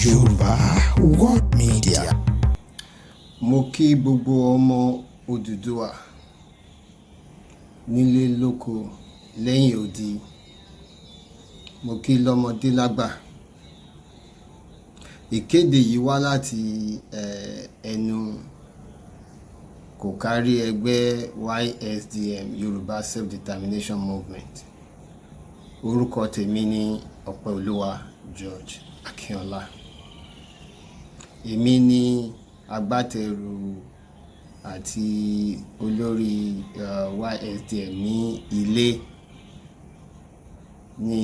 Yorùbá World Media. Mo kí gbogbo ọmọ Odùduwà nílé lóko lẹ́yìn odi. Mo kí lọ́mọdé lágbà. Ìkéde yìí wá láti ẹnu kò kárí ẹgbẹ́ YSDM, Yorùbá Self Determination Movement. Orúkọ tèmi ní Ọpẹ́olúwa George Akínọlá. Èmi ní agbátẹrù àti olórí YSDM ní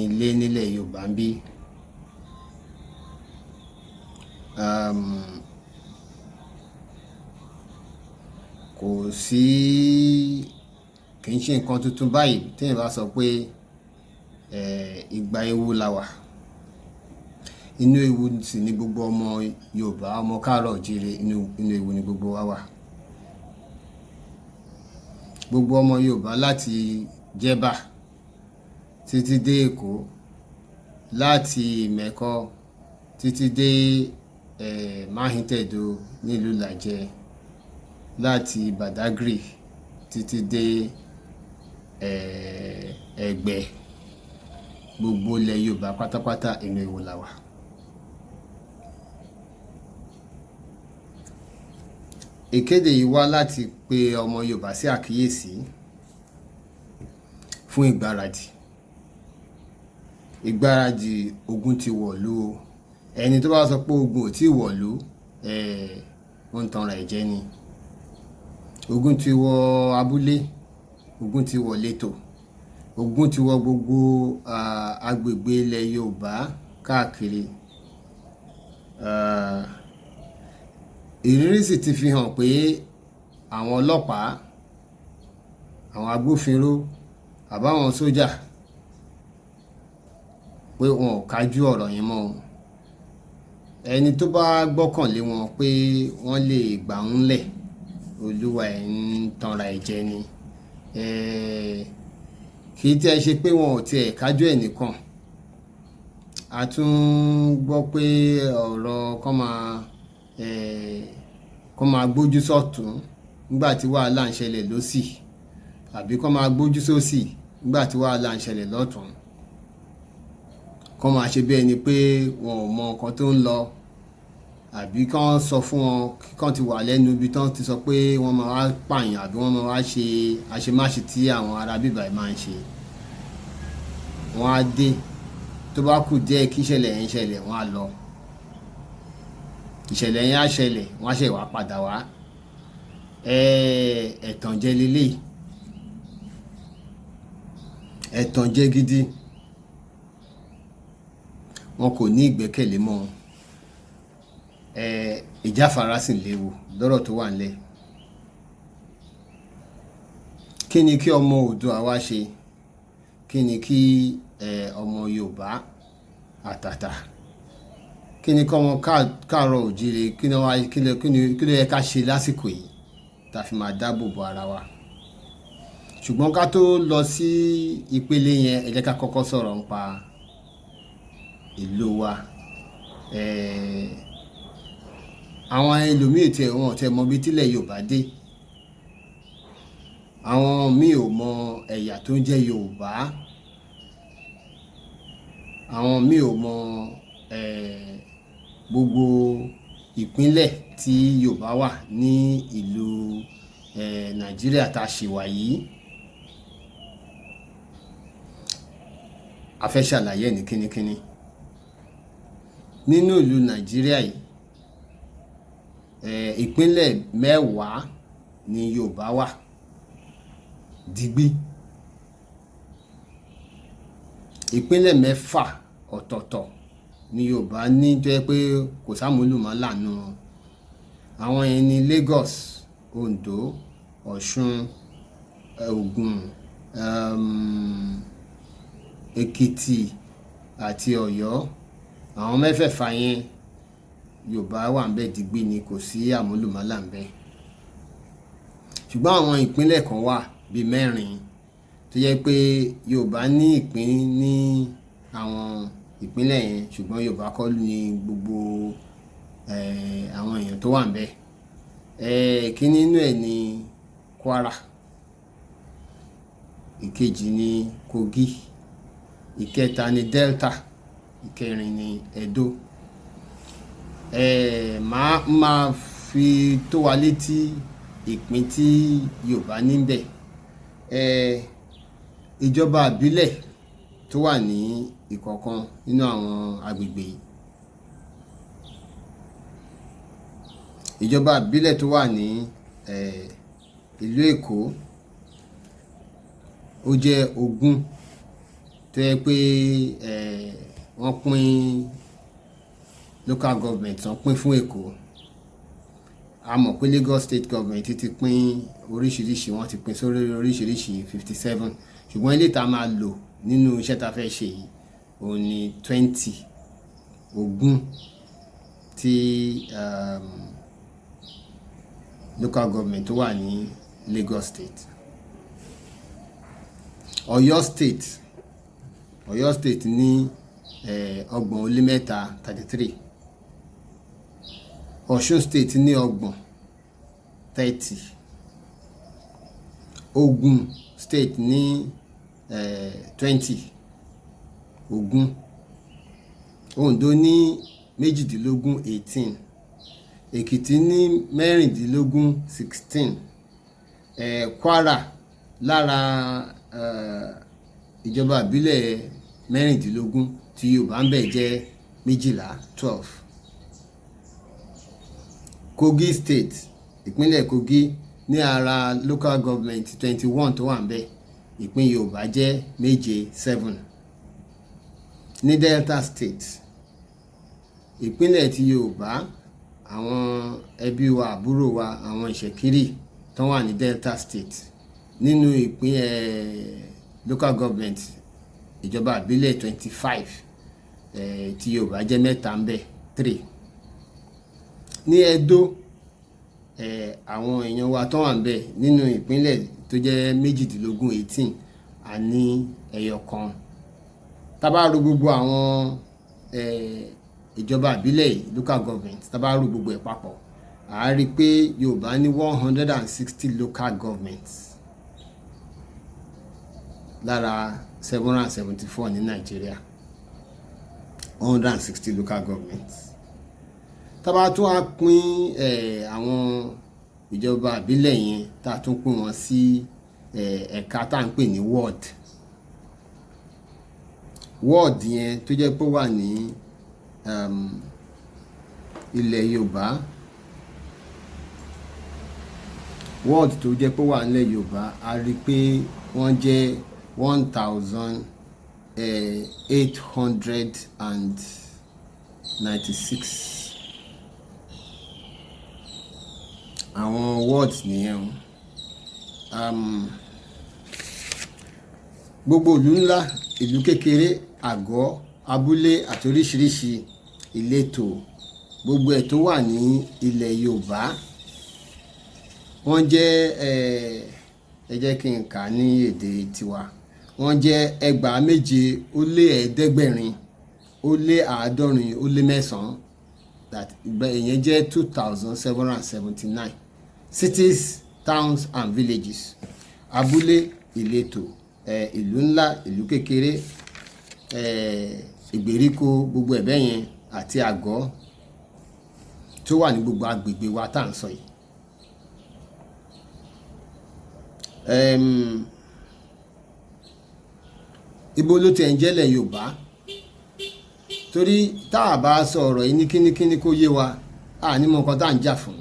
ilé nílẹ̀ Yorùbá ń bí. Kò sí, kì í ṣe nǹkan tuntun báyìí téèyàn bá sọ pé ìgbà ewu la wà. Inú ewu sì ni gbogbo ọmọ Yorùbá, ọmọ káàárọ̀ oòjíire, inú ewu ni gbogbo wa wà. Gbogbo ọmọ Yorùbá láti Jẹ́bà títí dé Èkó, láti Ìmẹ̀kọ títí dé Máhìntẹ̀dó nílùú Ìlàjẹ, láti Badagry títí dé Ẹ̀gbẹ́, gbogbo ilẹ̀ Yorùbá pátápátá, inú ewu la wà. Ìkéde yìí wá láti pe ọmọ Yorùbá sí àkíyèsí fún ìgbáradì. Ìgbáradì, ogun ti wọ̀lú o. Ẹni tó bá sọ pé ogun ò tí wọ̀lú, ó ń tanra ẹ̀ jẹ ni. Ogun ti wọ abúlé, ogun ti wọ létò, ogun ti wọ gbogbo agbègbè ilẹ̀ Yorùbá káàkiri. Ìrírí sì ti fi hàn pé àwọn ọlọ́pàá, àwọn agbófinró àbáwọn sójà, pé wọn ò kájú ọ̀rọ̀ yẹn mọ́ o. Ẹni tó bá gbọ́kànlé wọn pé wọ́n lè gbà ń lẹ̀, olúwa ẹ̀ ń tanra ẹ̀ jẹ ni. Kì í tẹ́ ṣe pé wọn ò tiẹ̀ kájú ẹ̀ nìkan. A tún gbọ́ pé ọ̀rọ̀ kọ́ máa gbójú sọ́tún nígbà tí wàhálà ń ṣẹlẹ̀ lósì, àbí kọ́ máa gbójú sósì nígbà tí wàhálà ń ṣẹlẹ̀ lọ́tún, kọ́ máa ṣe bí ẹni pé wọn ò mọ nǹkan tó ń lọ, àbí kán sọ fún wọn kán ti wà lẹ́nu ibi tán ti sọ pé wọ́n máa wá pààyàn, àbí wọ́n máa wá ṣe àṣemáṣe tí àwọn ará bíbá yìí máa ń ṣe. Wọ́n á dé, tó bá kù díẹ̀ kí ìṣẹ̀lẹ̀ yẹn ṣẹlẹ̀, wọ́n á lọ. Ìṣẹ̀lẹ̀ yẹn á ṣẹlẹ̀, wọ́n á ṣẹ̀ wá padà wá. Ẹ̀tànjẹ leléyìí, ẹ̀tànjẹ gidi. Wọn kò ní ìgbẹ́kẹ̀lé mọ́. Ìjáfara sì léwu lọ́rọ̀ tó wà nílẹ̀. Kí ni kí ọmọ Oòduà wá ṣe? Kí ni kí ọmọ Yorùbá àtàtà, kí ni kí ọmọ káàárọ̀ òjíire, kí ni wá, kí ló yẹ ká ṣe lásìkò yìí tá a fi máa dáàbò bo ara wa? Ṣùgbọ́n ká tó lọ sí ìpele yẹn, ẹ jẹ́ ká kọ́kọ́ sọ̀rọ̀ nípa ìlú wa. Àwọn ẹlòmíì tiẹ̀, wọn ò tiẹ̀ mọ ibi tílẹ̀ Yorùbá dé. Àwọn míì ò mọ ẹ̀yà tó ń jẹ́ Yorùbá. Àwọn míì ò mọ gbogbo ìpínlẹ̀ tí Yorùbá wà ní ìlú Nàìjíríà tá a ṣì wà yìí. A fẹ́ ṣàlàyé ẹ̀ ní kínníkínní. Nínú ìlú Nàìjíríà yìí, ìpínlẹ̀ 10 ni Yorùbá wà digbí. Ìpínlẹ̀ 6 ọ̀tọ̀ọ̀tọ̀ ni Yorùbá ní, tó jẹ́ pé kò sámúlùmálà nínú wọn. Àwọn yẹn ni Lagos, Ondo, Ọ̀ṣun, Ògùn, Èkìtì àti Ọ̀yọ́. Àwọn mẹ́fẹ̀ẹ̀fà yẹn, Yorùbá wà ńbẹ̀ digbí ni, kò sí àmúlùmálà ńbẹ̀. Ṣùgbọ́n àwọn ìpínlẹ̀ kan wà bíi 4 tó jẹ́ pé Yorùbá ní ìpín ní àwọn ìpínlẹ̀ yẹn, ṣùgbọ́n Yorùbá kọ́ ní gbogbo àwọn èèyàn tó wà níbẹ̀. Ìkíní nínú ẹ̀ ní Kwara, ìkejì ní Kogi, ìkẹta ní Delta, ìkẹrin ní Edo. Màá máa fi tó wa létí ìpín tí Yorùbá níbẹ̀, ìjọba ìbílẹ̀ tó wà ní ìkọ̀ọ̀kan nínú àwọn agbègbè yìí. Ìjọba ìbílẹ̀ tó wà ní ìlú Èkó, ó jẹ́ 20, tó jẹ́ pé wọ́n pín local government tán pín fún Èkó. A mọ̀ pé Lagos State Government ti pín oríṣiríṣi, wọ́n ti pín sórí oríṣiríṣi 57, ṣùgbọ́n eléyìí tá a máa lò nínú iṣẹ́ tá a fẹ́ ṣe yìí, òun ni 20, 20 tí local government tó wà ní Lagos State. Ọ̀yọ́ State, Ọ̀yọ́ State ní 33, 33. Ọ̀ṣun State ní 30, 30. Ògùn State ní 20, 20. Oǹdó ní 18, 18. Èkìtì ní 16, 16. Kwara, lára ìjọba ìbílẹ̀ 16 tí Yorùbá níbẹ̀ jẹ́ 12, 12. Kogi State, ìpínlẹ̀ Kogi, ní ara local government 21 tó wà níbẹ̀, ìpín Yorùbá jẹ́ 7, 7. Ní Delta State, ìpínlẹ̀ ti Yorùbá, àwọn ẹbí wa, àbúrò wa, àwọn Ìṣẹ̀kírì tó wà ní Delta State, nínú ìpín local government, ìjọba ìbílẹ̀ 25, tí Yorùbá jẹ́ 3 ńbẹ̀, 3. Ní Edo, àwọn èèyàn wa tó wà níbẹ̀ nínú ìpínlẹ̀ tó jẹ́ 18, 18, a ní ẹyọ kan. Tá bá ro gbogbo àwọn ìjọba ìbílẹ̀ yìí, local government, tá bá ro gbogbo ẹ̀ papọ̀, à á rí i pé Yorùbá ní 160 local governments lára 774 ní Nàìjíríà, 160 local governments. Tá bá tún wá pín àwọn ìjọba ìbílẹ̀ yẹn, tá a tún pín wọn sí ẹ̀ka tá à ń pè ní ward, ward yẹn tó jẹ́ pé ó wà ní ilẹ̀ Yorùbá, ward tó jẹ́ pé ó wà nílẹ̀ Yorùbá, a rí i pé wọ́n jẹ́ 1896. Àwọn wards nìyẹn o. Gbogbo ìlú ńlá, ìlú kékeré, àgọ́, abúlé àti oríṣiríṣi ìletò, gbogbo ẹ̀ tó wà ní ilẹ̀ Yorùbá, wọ́n jẹ́, ẹ jẹ́ kí n kà á ní èdè tiwa, wọ́n jẹ́ 2779, that ìyẹn jẹ́ 2779 cities, towns and villages, abúlé, ìletò, ìlú ńlá, ìlú kékeré, ìgbèríko, gbogbo ẹ̀ bẹ́yẹn àti àgọ́ tó wà ní gbogbo agbègbè wa tá à ń sọ yìí. Ibo ló tiẹ̀ ń jẹ́lẹ̀ Yorùbá? Torí tá a bá sọ ọ̀rọ̀ yìí ní kínníkínní kó yé wa, a ní mọ nǹkan tá à ń jà fún,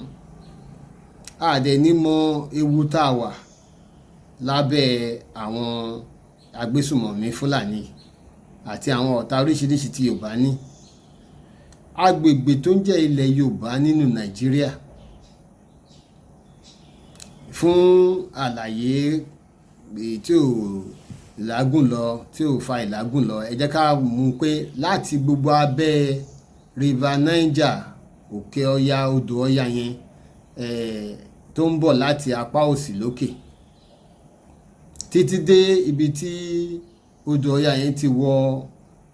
a dẹ̀ ní mọ ewu tá a wà lábẹ́ àwọn agbésùmọ̀mí Fúlàní àti àwọn ọ̀tá oríṣiríṣi tí Yorùbá ní. Agbègbè tó ń jẹ́ ilẹ̀ Yorùbá nínú Nàìjíríà, fún àlàyé tí ò ìlágùn lọ, tí ò fa ìlágùn lọ, ẹ jẹ́ ká mú pé láti gbogbo abẹ́ River Niger, òkè Ọya, odò Ọya yẹn tó ń bọ̀ láti apá òsì lókè títí dé ibi tí odò Ọya yẹn ti wọ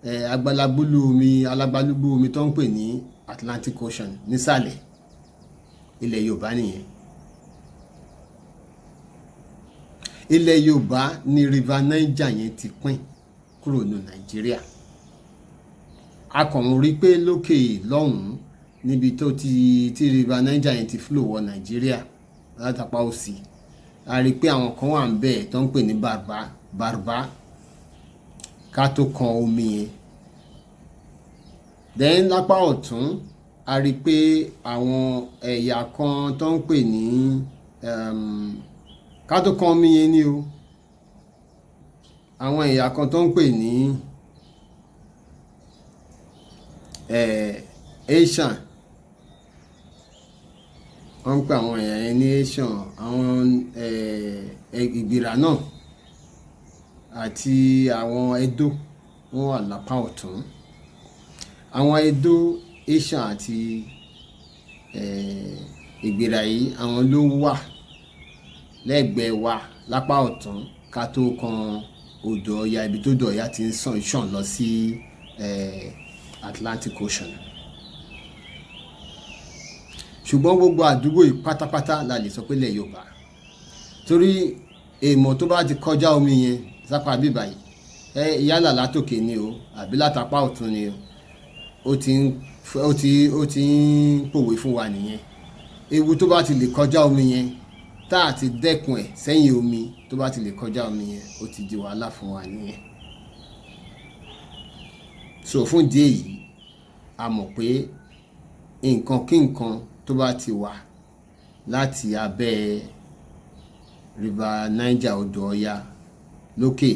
agbalagbúlú omi, alágbálúgbú omi tó ń pè ní Atlantic Ocean nísàlẹ̀. Ilẹ̀ Yorùbá nìyẹn. Ilẹ̀ Yorùbá ní River Niger yẹn ti pín kúrò ní Nàìjíríà. A kàn ń rí pé lókè lọ́hùn-ún, níbi tó ti tí River Niger yẹn ti flow wọ Nàìjíríà látàpá òsì, a rí pé àwọn kan wà ń bẹ̀ tó ń pè ní Bàrbá Bàrbá ká tó kan omi yẹn. Then lápá ọ̀tún, a rí pé àwọn ẹ̀yà kan tó ń pè ní ká tó kan omi yẹn ni o, àwọn ẹ̀yà kan tó ń pè ní Asian. Wọ́n ń pè àwọn ẹ̀yà yẹn ní Asian. Àwọn Ìgbìrà náà àti àwọn Edo, wọ́n wà lápá ọ̀tún. Àwọn Edo, Asian àti Ìgbìrà yìí, àwọn ló wà lẹ́gbẹ̀ẹ́ wa lápá ọ̀tún ká tó kan odò Ọya, ibi tó odò Ọya ti ń ṣàn lọ sí Atlantic Ocean. Ṣùgbọ́n gbogbo àdúgbò yìí pátápátá la lè sọ pé ilẹ̀ Yorùbá, torí èèmọ̀ tó bá ti kọjá omi yẹn sápá bíbá yìí, ẹ yálà látòkè ni o àbí látapá ọ̀tún ni o, ó ti ń pòwe fún wa nìyẹn. Ewu tó bá ti lè kọjá omi yẹn, tá a ti dẹ́kun ẹ̀ sẹ́yìn omi, tó bá ti lè kọjá omi yẹn, ó ti di wàhálà fún wa nìyẹn. So fún ìdí èyí, a mọ̀ pé nǹkan kí nǹkan tó bá ti wà láti abẹ́ River Niger, odò Ọya lókè,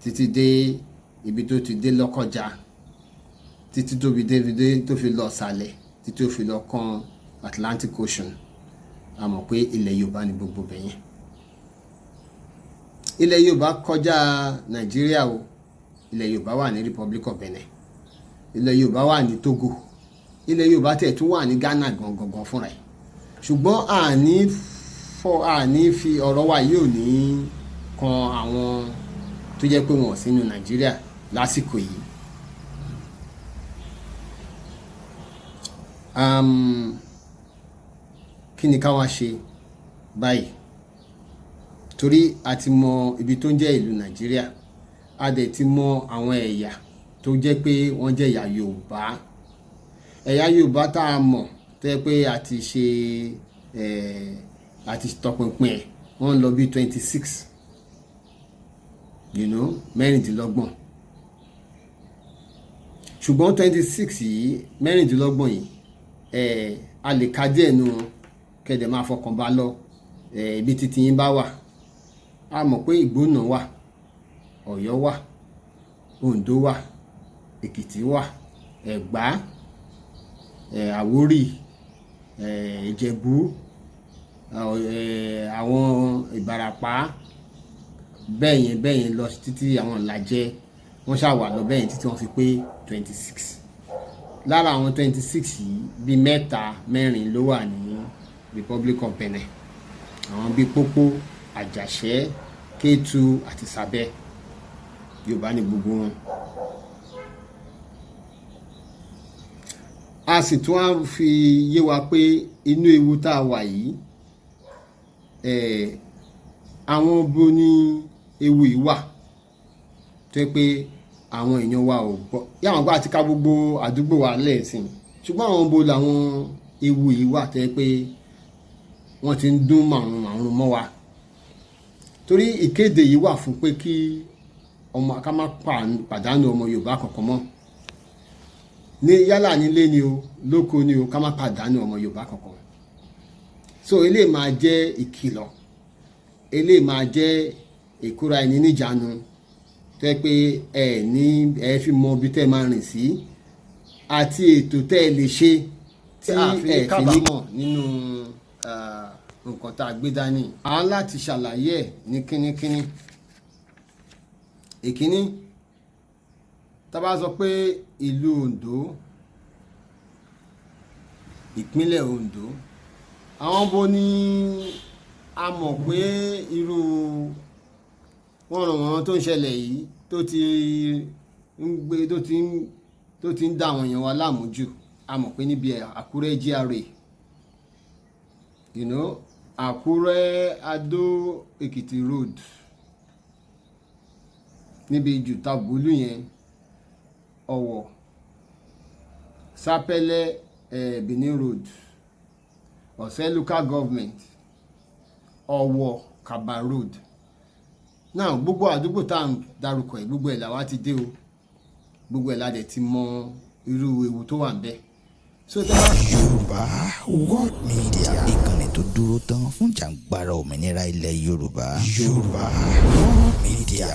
títí dé ibi tó ti dé Lọ́kọ́jà, títí tó fi dé tó fi lọ sàlẹ̀, títí tó fi lọ kan Atlantic Ocean, a mọ̀ pé ilẹ̀ Yorùbá ni gbogbo bẹ̀ yẹn. Ilẹ̀ Yorùbá kọjá Nàìjíríà o. Ilẹ̀ Yorùbá wà ní Republic of Benin, ilẹ̀ Yorùbá wà ní Togo, ilẹ̀ Yorùbá tẹ̀ tún wà ní Ghana gangan fúnra ẹ̀. Ṣùgbọ́n àní fi ọ̀rọ̀ wa yìí ò ní kan àwọn tó jẹ́ pé wọn ò sínú Nàìjíríà lásìkò yìí. Kí ni ká wá ṣe báyìí? Torí a ti mọ ibi tó ń jẹ́ ìlú Nàìjíríà, a dẹ̀ ti mọ àwọn ẹ̀yà tó jẹ́ pé wọ́n jẹ́ ẹ̀yà Yorùbá. Ẹ̀yà Yorùbá tá a mọ̀ tó jẹ́ pé a ti ṣe a ti tọpinpin ẹ̀, wọ́n ń lọ bí 26, 26. Ṣùgbọ́n 26 yìí, 26 yìí, a lè ka díẹ̀ nínú wọn kẹ́dẹ̀ máa fọkàn bá lọ. Ibi títí yín bá wà, a mọ̀ pé Ìgbónà wà, Ọ̀yọ́ wà, Oǹdó wà, Èkìtì wà, Ẹ̀gbá, Àwórì, Ìjẹ̀bú, àwọn Ìbàràpá, bẹ́ẹ̀ yẹn bẹ́ẹ̀ yẹn lọ títí àwọn Ìlàjẹ. Wọ́n ṣáà wà lọ bẹ́ẹ̀ yẹn títí wọ́n fi pé 26. Lára àwọn 26 yìí, bíi mẹ́ta mẹ́rin ló wà ní Republic of Benin, àwọn bíi Pópó, Àjàṣẹ́, Kétu àti Sàbẹ́. Yorùbá ní gbogbo wọn. A sì tún á fi yé wa pé inú ewu tá a wà yìí, àwọn bo ní ewu yìí wà tó yẹ pé àwọn èèyàn wa ò gbọ́ yàwọn gbà àti ká gbogbo àdúgbò wa lẹ́ẹ̀sìn. Ṣùgbọ́n àwọn bo làwọn ewu yìí wà tó yẹ pé wọ́n ti ń dún màrún màrún mọ́ wa? Torí ìkéde yìí wà fún pé kí ọmọ ká má pàdánù ọmọ Yorùbá kankan mọ́, ní yálà nílé ni o, lóko ni o, ká má pàdánù ọmọ Yorùbá kankan. So eléyìí máa jẹ́ ìkìlọ̀, eléyìí máa jẹ́ ìkóra ẹni níjàánu tó yẹ pé ẹ ní ẹ fi mọ ibi tẹ́ ẹ máa rìn sí àti ètò tẹ́ ẹ lè ṣe tí ẹ fi kábàámọ̀ nínú nǹkan tá a gbé dání. À ń láti ṣàlàyé ẹ̀ ní kínníkínní. Ìkíní, tá a bá sọ pé ìlú Oǹdó, ìpínlẹ̀ Oǹdó, àwọn bo ní a mọ̀ pé irú wọ́nranwọ̀nran tó ń ṣẹlẹ̀ yìí tó ti ń gbé, tó ti ń dá àwọn èèyàn wa láàmú jù, a mọ̀ pé níbi Àkúrẹ́ GRA, Àkúrẹ́ Adó Èkìtì Road, níbi Jùtàbólú yẹn, Ọ̀wọ̀, Sápẹ́lẹ́, Benin Road, Ọ̀sẹ́ Local Government, Ọ̀wọ̀, Kaba Road. Now, gbogbo àdúgbò tá à ń darúkọ ẹ̀, gbogbo ẹ̀ làwa ti dé o, gbogbo ẹ̀ la dẹ̀ ti mọ irú ewu tó wà ń bẹ̀. So tẹ́ bá. Yorùbá World Media, ìkànnì tó dúró tán fún jàǹgbara òmìnira ilẹ̀ Yorùbá. Yorùbá World Media.